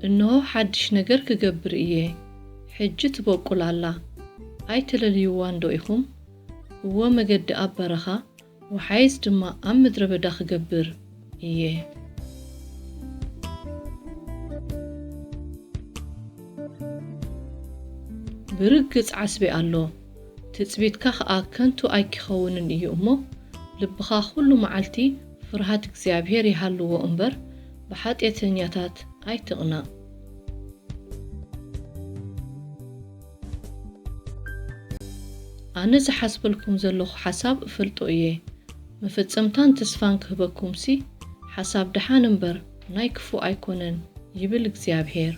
እንሆ ሓድሽ ነገር ክገብር እየ፣ ሕጂ ትበቁል ኣላ፣ ኣይተለልይዋን ዶ ኢኹም? እወ፣ መገዲ ኣብ በረኻ፣ ወሓይዝ ድማ ኣብ ምድረ በዳ ክገብር እየ። ብርግጽ ዓስቢ ኣሎ፣ ትጽቢትካ ኸኣ ከንቱ ኣይኪኸውንን እዩ እሞ፣ ልብኻ ኹሉ መዓልቲ ፍርሃት እግዚኣብሄር ይሃልዎ እምበር፣ ብሓጢኣተኛታት ኣይትቕናእ። ኣነ ዝሓስበልኩም ዘለኹ ሓሳብ እፈልጦ እየ፣ መፈጸምታን ተስፋን ክህበኩምሲ፣ ሓሳብ ደሓን እምበር ናይ ክፉእ ኣይኮነን፣ ይብል እግዚኣብሄር።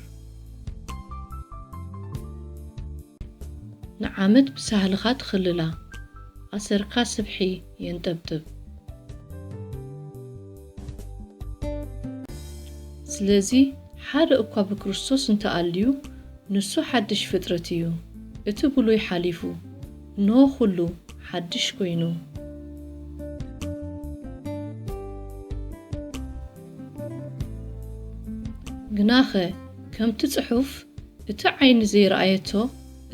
ንዓመት ብሳህልኻ ትኽልላ፣ ኣሰርካ ስብሒ የንጠብጥብ። ስለዚ ሓደ እኳ ብክርስቶስ እንተኣልዩ፣ ንሱ ሓድሽ ፍጥረት እዩ፣ እቲ ብሉይ ሓሊፉ፣ እንሆ ኹሉ ሓድሽ ኮይኑ። ግናኸ፣ ከምቲ ጽሑፍ፣ እቲ ዓይኒ ዘይረኣየቶ፣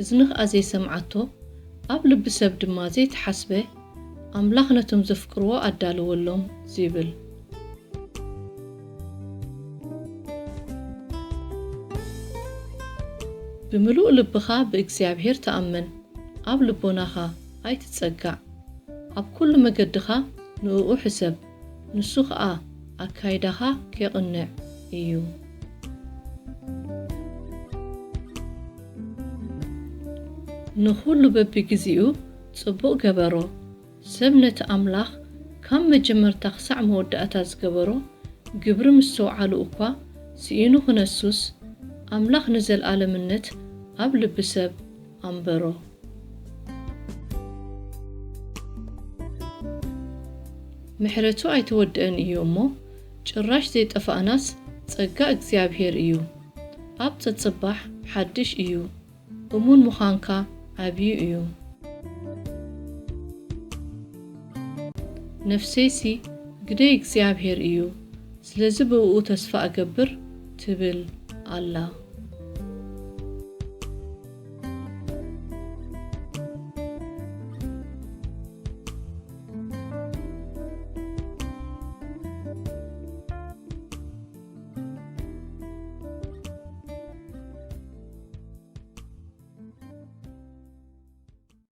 እዝኒ ኸኣ ዘይሰምዓቶ፣ ኣብ ልቢ ሰብ ድማ ዘይተሓስበ፣ ኣምላኽ ነቶም ዘፍቅርዎ ኣዳለወሎም፣ ዚብል። ብምሉእ ልብኻ ብእግዚኣብሄር ተኣመን፣ ኣብ ልቦናኻ ኣይትጸጋዕ። ኣብ ኩሉ መገድኻ ንእኡ ሕሰብ፣ ንሱ ኸኣ ኣካይዳኻ ኬቕንዕ እዩ። ንኹሉ በብግዜኡ ጽቡቕ ገበሮ። ሰብ ነቲ ኣምላኽ ካብ መጀመርታ ክሳዕ መወዳእታ ዝገበሮ ግብሪ ምስትውዓሉ እኳ ስኢኑ ክነሱስ፣ ኣምላኽ ንዘለኣለምነት ኣብ ልቢ ሰብ ኣንበሮ። ምሕረቱ ኣይተወድአን እዩ እሞ፣ ጭራሽ ዘይጠፋእናስ ጸጋ እግዚኣብሄር እዩ። ኣብ ጸጽባሕ ሓድሽ እዩ፣ እሙን ምዃንካ ዓብዩ እዩ። ነፍሰይሲ ግደይ እግዚኣብሄር እዩ፣ ስለዚ ብእኡ ተስፋ እገብር ትብል ኣላ።